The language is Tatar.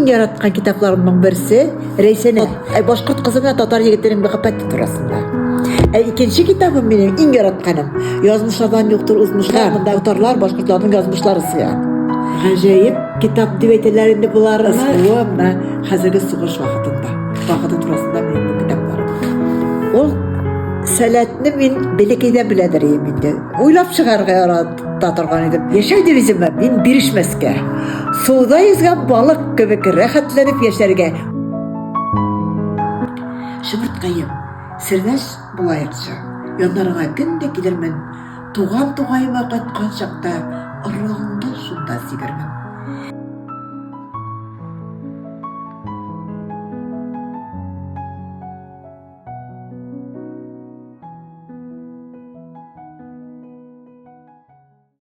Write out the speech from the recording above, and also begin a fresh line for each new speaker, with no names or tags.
Иң яраткан китапларымның берсе Рәйсәнә. Ә башкорт кызы белән татар егетенең мәхәббәте турасында. Ә икенче китабым минем иң яратканым Язмышлардан юктыр узмышлар. Монда татарлар, башкортларның язмышлары сыя. Гаҗәеп китап дип әйтәләр инде боларны. СВО менә хәзерге сугыш вакытында. Вакыты турасында минем бу китапларым. Ул сәләтне мин бәләкәйдән беләдер идем инде. Уйлап чыгарга ярата торган идем. Яшәү девизымы мин бирешмәскә. Суда йөзгән балык кебек рәхәтләнеп яшәргә. Шыбырткаем, сердәш булаекчы, яннарыңа көн дә килермен, туган тугаема кайткан чакта орлыгыңды шунда сибермен.